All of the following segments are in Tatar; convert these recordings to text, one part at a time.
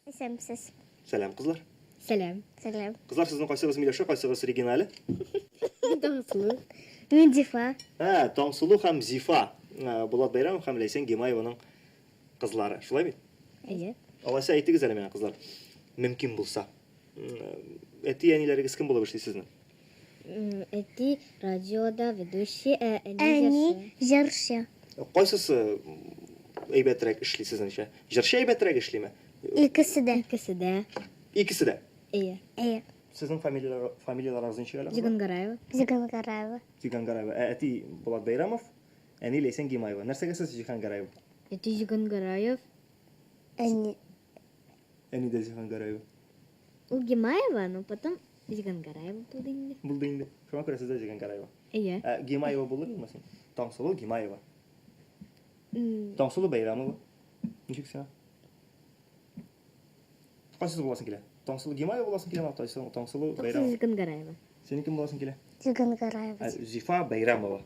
Исәнмесез. Сәлам, кызлар. Сәлам. Сәлам. Кызлар, сезнең кайсыгыз Миләүшә, кайсыгыз Регина әле? Таңсылу. Мин Зифа. Ә, Таңсылу һәм Зифа. Ә, Булат Бәйрәмов һәм Ләйсән Гимаеваның кызлары. Шулай бит? Әйе. Алайса әйтегез әле миңа, кызлар. Мөмкин булса. Әти-әниләрегез кем булып эшли сезнең? Әти радиода ведущий, ә әни Әни җырчы. җырчы. Кайсысы әйбәтрәк эшли сезнеңчә? Җырчы әйбәтрәк эшлиме? Икесе дә. Икесе дә. Икесе дә. Әйе. Әйе. Сезнең фамилияләр фамилияләрегез ничек әле? Зигангараева. Зигангараева. Зигангараева. Ә әти Булат Бәйрәмов, әни Ләйсән Гимаева. Нәрсәгә сез Җиһангараева? Әти Зигангараев. Әни. Әни дә Зиһангараева. Ул Гимаева, но потом Зигангараева булды инде. Булды инде. Шуңа күрә сез дә Зигангараева. Әйе. Ә Гимаева булыр идеңме син? Таңсылу Гимаева. Таңсылу Бәйрәмова. Ничек сиңа? Кайсысы буласың килә? Таңсылу Гимаева буласың киләме? Таңсылу Таңсылу Бәйрәмова. Зигангараева. Синең кем буласың килә? Зигангараева. Ә, Зифа Бәйрәмова.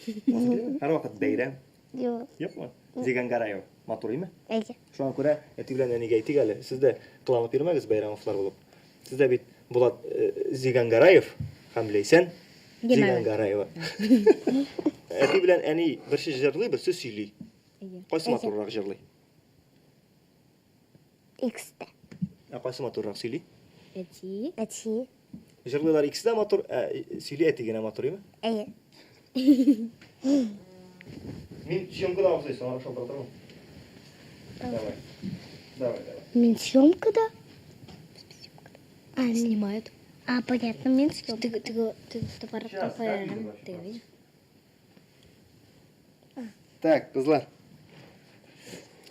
Буласың киләме? Һәрвакыт бәйрәм. Юк. Юкмы? Зигангараева. Матур име? Әйе. Шуңа күрә әти белән әнигә әйтик әле, сез дә кыланып йөрмәгез Бәйрәмовлар булып. Сез дә бит Булат э, Зигангараев һәм Ләйсән Гимаева. Зигангараева. Әти белән әни берсе җырлый, берсе сөйли. Әйе. Кайсы Әйе. матуррак җырлый? Икесе дә. Ә кайсы матуррак сөйли? Әти. Әти. Җырлыйлар икесе дә матур, ә сөйли әти генә матур, име? Әйе. Мин съемкада абзый, сиңа шалтыратырмын. Давай. Давай, давай. Мин съемкада. А, Снимают. а, понятно, мин съемкада. Ты, ты, ты фотоаппарат Сейчас, как видно вообще? Ты видишь? Так, кызлар.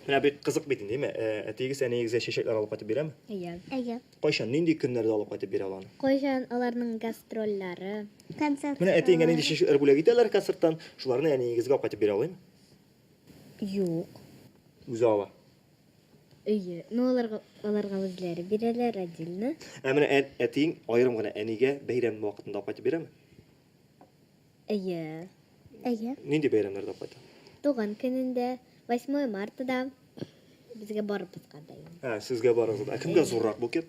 Менә бик кызык бит инде, әйме? Э, Әтиегез әниегезгә чәчәкләр алып кайтып бирәме? Әйе. Әйе. Кайчан, нинди көннәрдә алып кайтып бирә аланы? Кайчан аларның гастрольләре? Концерт. Менә әтиеңә нинди чәчәкләр бүләк итәләр концерттан, шуларны әниегезгә алып кайтып бирә алыймы? Юк. Үзе ала. Әйе. Ну, аларга, аларга үзләре бирәләр отдельно. Ә менә әтиең аерым гына әнигә бәйрәм вакытында алып кайтып бирәме? Әйе. Әйе. Нинди бәйрәмнәрдә алып кайта? Туган көнендә, 8 марта безгә барыбызга да инде. Ә, сезгә барыгызга да. Ә кемгә зуррак букет?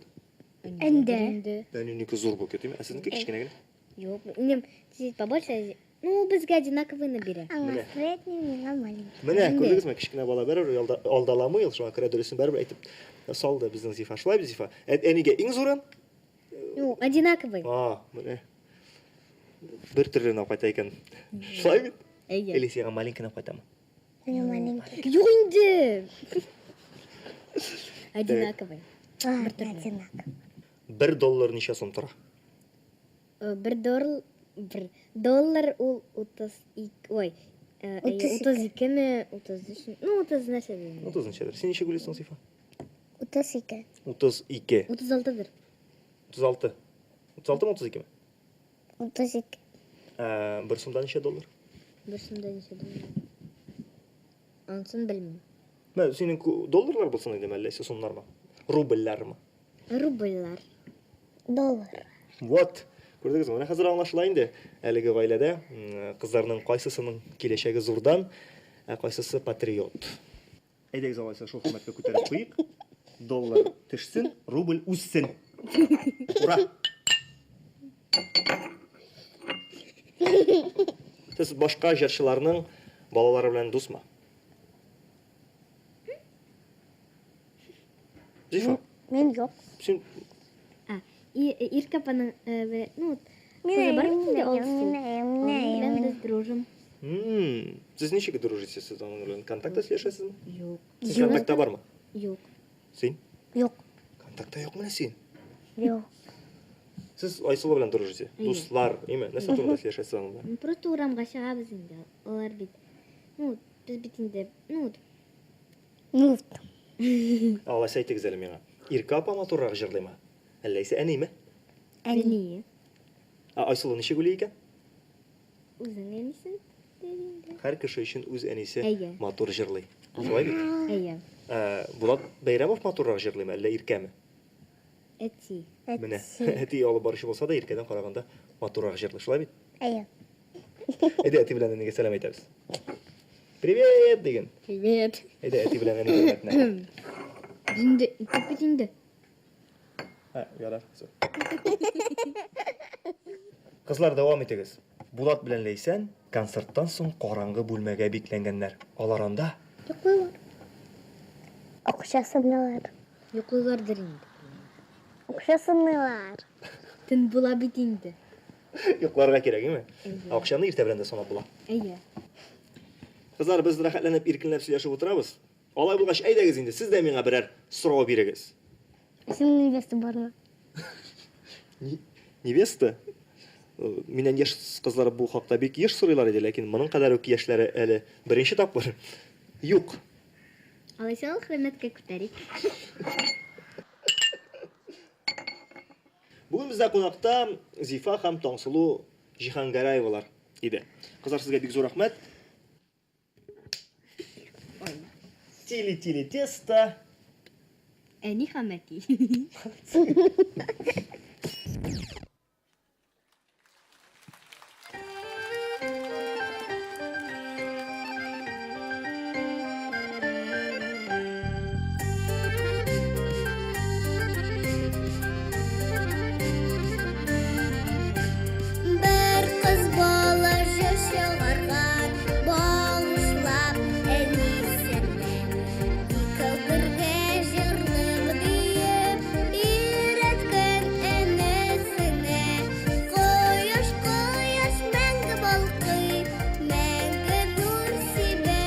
Әндә. Инде. Әнинеке зур букет, әйме? Ә сезнеке кечкенә генә? Юк, минем чуть побольше. Ну, безгә одинаковыйны бирә. Аңа средний, миңа маленький. Менә, Инде. күрдегезме, кечкенә бала барыбер алдаламый ул, шуңа күрә дөресен барыбер әйтеп салды безнең Зифа. Шулай бит, Зифа? Әнигә иң зурын? Ну, одинаковый. А, менә. Бер төрле алып кайта икән. Шулай бит? Әйе. Или сиңа маленький алып кайтамы? Миңа маленький. Юк инде. Одинаковый. А, одинаковый. Бер доллар ничә сум тора? Бер доллар, бер доллар ул 32, ой, 32 ме, 33, ну 30 нәрсә дим. 30 ничәдер. Син ничек уйлыйсың, Зифа? 32. 32. 36дыр. 36. 36 мы, 32 ме? 32. Ә, бер сумда ничә доллар? Бер сумда ничә доллар? Анысын белмим. Мә, синең долларлар булсын инде, әллә сумнармы? Рубльләрме? Рубльләр. Доллар. Вот. Күрдегезме? Менә хәзер аңлашыла инде. Әлеге гаиләдә кызларның кайсысының киләчәге зурдан, ә кайсысы патриот. Әйдәгез алайса шул хөрмәткә күтәреп куйыйк. Доллар төшсен, рубль үссен. Ура! Сез башка җырчыларның балалары белән дусмы? Зифа, Мин юк. син А, Иркә апаның, ну, кызы бар бит инде, Алсу. Аның белән без дружим. Сез ничек дружите сез аның белән? Контактта сөйләшәсезме? Юк. Син контактта бармы? Юк. Син? Юк. Контактта юк менә син. Юк. Сез Айсылу белән дружите. Дуслар, име? Нәрсә турында сөйләшәсез аның белән? Просто урамга чыгабыз инде. Алар бит. Ну, без бит инде, ну, Ну, Алайса әйтегез әле миңа. Иркә апа матуррак җырлыймы? Әллә исә әниме? Әни. Ә Айсылу ничек уйлый икән? Үзең әнисен инде. Һәр кеше өчен үз әнисе Әйе. матур җырлый. Шулай бит? Әйе. Ә, Булат Бәйрәмов матуррак җырлыймы, әллә Иркәме? Әти. Менә әти алып баручы булса да, Иркәдән караганда матуррак җырлый. Шулай бит? Әйе. Әйдә, әти белән әнигә сәлам әйтәбез. Привет диген. Привет. Әйдә, әти белән әни хөрмәтенә. Инде итеп бит инде. Ә, ярар. Всё. Кызлар, дәвам итегез. Булат белән Ләйсән концерттан соң караңгы бүлмәгә бикләнгәннәр. Алар анда Йоклыйлар. Акча саныйлар. Йоклыйлардыр инде. Акча саныйлар. Төн була бит инде. Йокларга кирәк, әйеме? Әйе. Акчаны иртә белән дә санап була. Әйе. Кызлар, без рәхәтләнеп, иркенләп сөйләшеп утырабыз. Алай булгач, әйдәгез инде, сез дә миңа берәр сорау бирегез. Синең невеста бармы? Невеста? Миннән яшь кызлар бу хакта бик еш сорыйлар иде, ләкин моның кадәр үк яшьләре әле беренче тапкыр. Юк. Алайса ул хөрмәткә күтәрик. Бүген бездә кунакта Зифа һәм Таңсылу Җиһангәрәевалар иде. Кызлар, сезгә бик зур рәхмәт. Тили-тили тесто. Әни һәм әти. Бер кыз бала җыр чыгарган, багышлап әнисенә. Икәү бергә җырлык диеп, өйрәткән энесенә. Кояш, кояш мәңге балкый, мәңге нур сибә.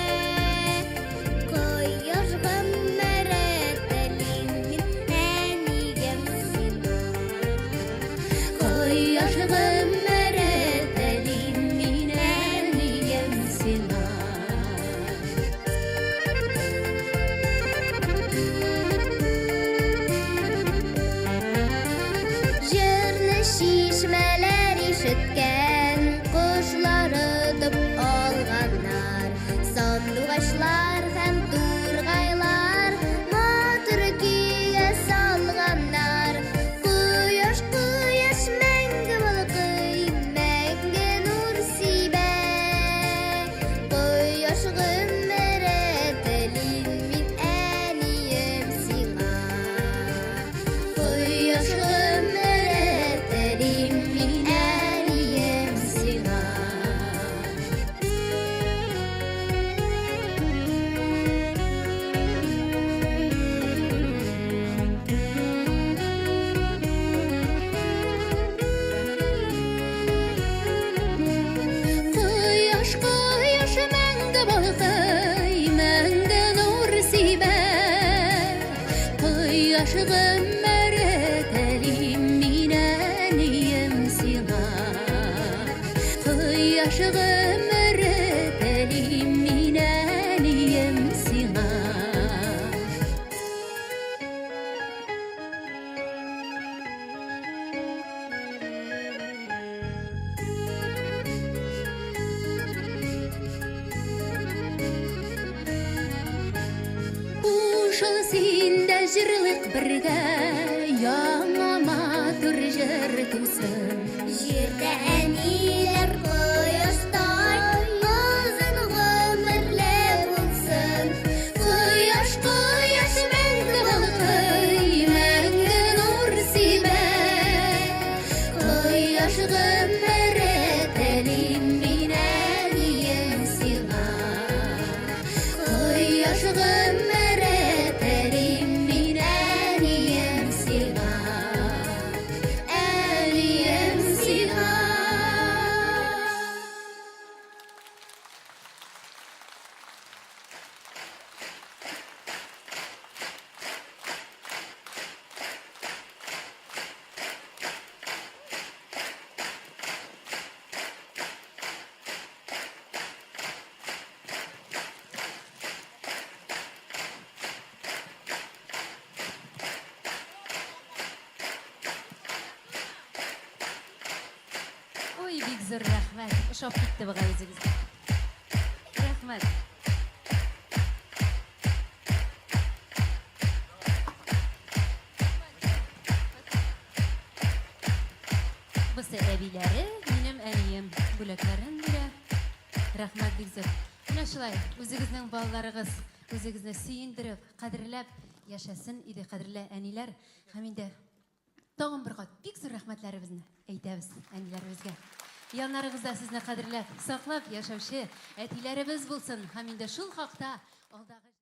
Кояш гомере телим мин, әнием сиңа. Кояш гомере телим мин, әнием сиңа. Җырны чишмәләр ишеткән, кошлар отып алганнар. Сандугачлар һәм тургайлар матур көйгә салганнар. Кояш, кояш мәңге балкый, мәңге нур сибә. Кояш гомере телим мин, әнием сиңа. Кояш гомере телим мин, әнием сиңа. Кояш, кояш мәңге балкый, мәңге нур сибә. Кояш гомере телим мин, әнием сиңа. Кояш гомере телим мин, әнием сиңа. Кушыл син дә җырлыйк бергә, яңа матур җыр тусын. Җирдә әниләр кояштай озын гомерле булсын. Кояш, кояш мәңге балкый, мәңге нур сибә. Кояш гомере телим мин, әнием сиңа. Кояш гомере телим мин, әнием сиңа. Әнием сиңа. Ой, бик зур рәхмәт. Ошап китте бугай үзегезгә. Рәхмәт. Бусы әбиләре, минем әнием бүләкләрен бирә. Рәхмәт бик зур. Менә шулай, үзегезнең балаларыгыз үзегезне сөендереп, кадерләп яшәсен иде кадерле әниләр. Һәм инде тагын бер кат бик зур рәхмәтләребезне әйтәбез әниләребезгә. Яннарыгызда сезне кадерләп, саклап яшәүче әтиләребез булсын. Һәм инде шул хакта алдагы.